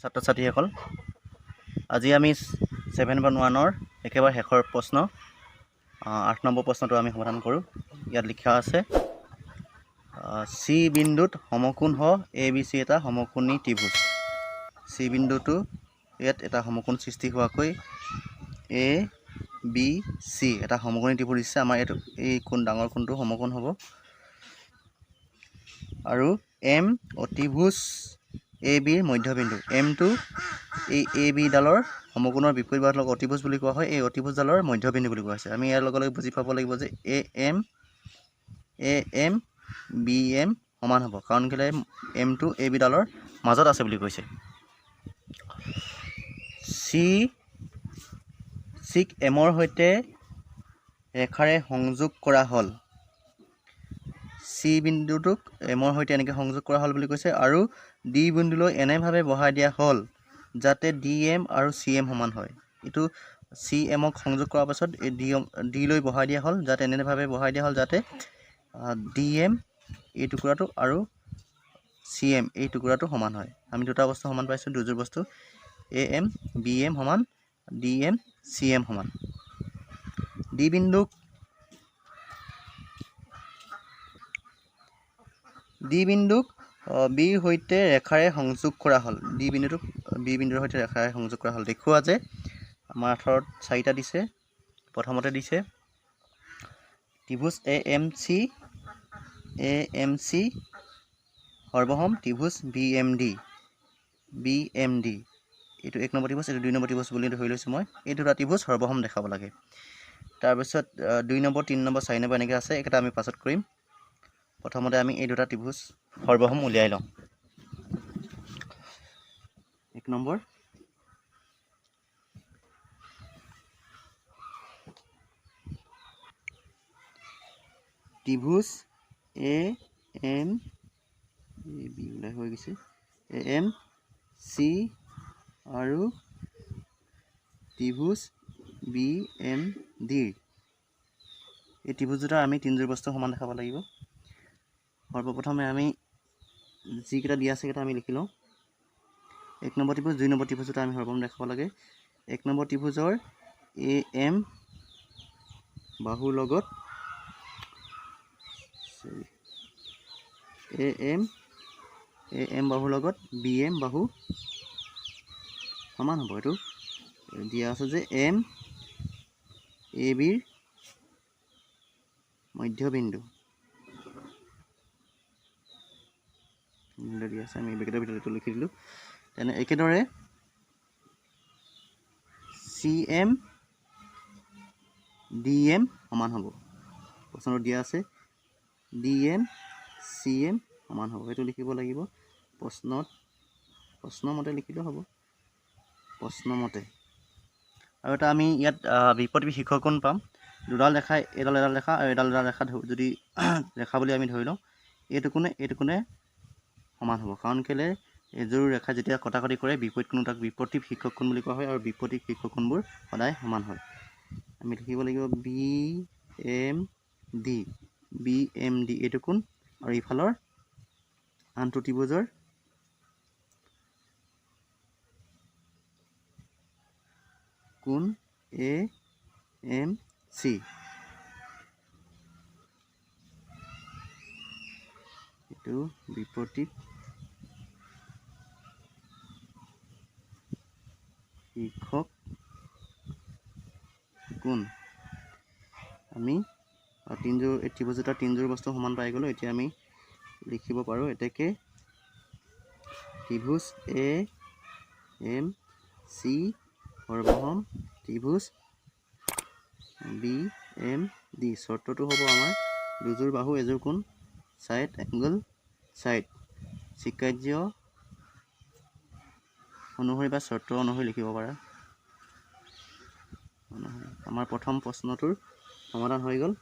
ছাত্ৰ ছাত্ৰীসকল, আজি আমি 7.1ৰ একেবাৰে শেষৰ প্ৰশ্ন 8 নম্বৰ প্ৰশ্নটো আমি সমাধান কৰোঁ। ইয়াত লিখা আছে, চি বিন্দুত সমকোণ সহ এ বি চি এটা সমকোণী ত্ৰিভুজ। চি বিন্দুটো ইয়াত এটা সমকোণ সৃষ্টি হোৱাকৈ এ বি চি এটা সমকোণী ত্ৰিভুজ দিছে। আমাৰ এইটো এই কোণ, ডাঙৰ কোণটো সমকোণ হ'ব আৰু এম অতিভুজ এ বিৰ মধ্যবিন্দু। এমটো এই এ বিডালৰ সমকোণৰ বিপৰীত বাহুডালক অতিভুজ বুলি কোৱা হয়। এই অতিভুজডালৰ মধ্যবিন্দু বুলি কোৱা হৈছে। আমি ইয়াৰ লগে লগে বুজি পাব লাগিব যে এ এম বি এম সমান হ'ব, কাৰণ কেলৈ এমটো এ বিডালৰ মাজত আছে বুলি কৈছে। চিক এমৰ সৈতে ৰেখাৰে সংযোগ কৰা হ'ল। চি বিন্দুটোক এমৰ সৈতে এনেকৈ সংযোগ কৰা হ'ল বুলি কৈছে আৰু ডি বিন্দুলৈ এনেভাৱে বহাই দিয়া হ'ল যাতে ডি এম আৰু চি এম সমান হয়। এইটো চি এমক সংযোগ কৰাৰ পাছত এই ডি এম ডিলৈ বহাই দিয়া হ'ল, যাতে এনেভাৱে বহাই দিয়া হ'ল যাতে ডি এম এই টুকুৰাটো আৰু চি এম এই টুকুৰাটো সমান হয়। আমি দুটা বস্তু সমান পাইছোঁ, দুযোৰ বস্তু। এ এম বি এম সমান ডি এম চি এম সমান। ডি বিন্দুক বিৰ সৈতে ৰেখাৰে সংযোগ কৰা হ'ল। ডি বিন্দুটোক বি বিন্দুৰ সৈতে ৰেখাৰে সংযোগ কৰা হ'ল। দেখুওৱা যে, আমাৰ 18ত চাৰিটা দিছে। প্ৰথমতে দিছে ত্ৰিভুজ এ এম চি সৰ্বসম ত্ৰিভুজ B M D. B M D এইটো 1 নম্বৰ ত্ৰিভুজ, এইটো 2 নম্বৰ ত্ৰিভুজ বুলি ধৰি লৈছোঁ মই। এই দুটা ত্ৰিভুজ সৰ্বসম দেখাব লাগে। তাৰপিছত 2 নম্বৰ, 3 নম্বৰ, 4 নম্বৰ এনেকৈ আছে। এইকেইটা আমি পাছত কৰিম। প্ৰথমতে আমি এই দুটা ত্ৰিভুজ সৰ্বসম উলিয়াই লওঁ। 1 নম্বৰ, ত্ৰিভুজ এ এম, এ বি ওলাই হৈ গৈছে, এ এম চি আৰু ত্ৰিভুজ বি এম ডিৰ এই ত্ৰিভুজ দুটাৰ আমি তিনিযোৰ বস্তু সমান দেখাব লাগিব। সৰ্বপ্ৰথমে আমি যিকেইটা দিয়া আছে সেইকেইটা আমি লিখি লওঁ। 1 নম্বৰ ত্ৰিভুজ, 2 নম্বৰ ত্ৰিভুজ দুটা আমি সৰ্বসম দেখাব লাগে। 1 নম্বৰ ত্ৰিভুজৰ এ এম বাহুৰ লগত, চৰি, এ এম বাহুৰ লগত বি এম বাহু সমান হ'ব। এইটো দিয়া আছে যে এম এ বিৰ মধ্যবিন্দু দিয়া আছে। আমি ব্ৰেকেটৰ ভিতৰত এইটো লিখি দিলোঁ। তেনে একেদৰে চি এম ডি এম সমান হ'ব। প্ৰশ্নটো দিয়া আছে ডি এম চি এম সমান হ'ব। সেইটো লিখিব লাগিব প্ৰশ্নত, প্ৰশ্নমতে লিখিলেও হ'ব, প্ৰশ্নমতে। আৰু এটা আমি ইয়াত বিপৰীত শীৰ্ষকোণ পাম। দুডাল ৰেখা, এডাল এডাল ৰেখা আৰু এডাল এডাল ৰেখা, যদি ৰেখা বুলি আমি ধৰি লওঁ, এইটো কোণে এইটো কোণে সমান হ'ব। কাৰণ কেলৈ এযোৰ ৰেখা যেতিয়া কটাকটি কৰে বিপৰীত কোণ, তাক বিপৰীত শীৰ্ষক কোণ বুলি কোৱা হয় আৰু বিপৰীত শীৰ্ষক কোণবোৰ সদায় সমান হয়। আমি লিখিব লাগিব B M D, B M D এইটো কোণ আৰু ইফালৰ আনটো ত্ৰিভুজৰ কোণ এ এম চি। এইটো বিপৰীত শীৰ্ষক কোণ। আমি তিনিযোৰ এই ত্ৰিভুজ দুটাৰ তিনিযোৰ বস্তু সমান পাই গ'লোঁ। এতিয়া আমি লিখিব পাৰোঁ, এতেকে ত্ৰিভুজ এ এম চি সৰ্বসম ত্ৰিভুজ বি এম ডি। চৰ্তটো হ'ব আমাৰ দুযোৰ বাহু এযোৰ কোণ, চাইড এংগল চাইড, স্বীকাৰ্য অনুসৰি বা চৰ্ত অনুসৰি লিখিব পাৰা। আমাৰ প্ৰথম প্ৰশ্নটোৰ সমাধান হৈ গ'ল।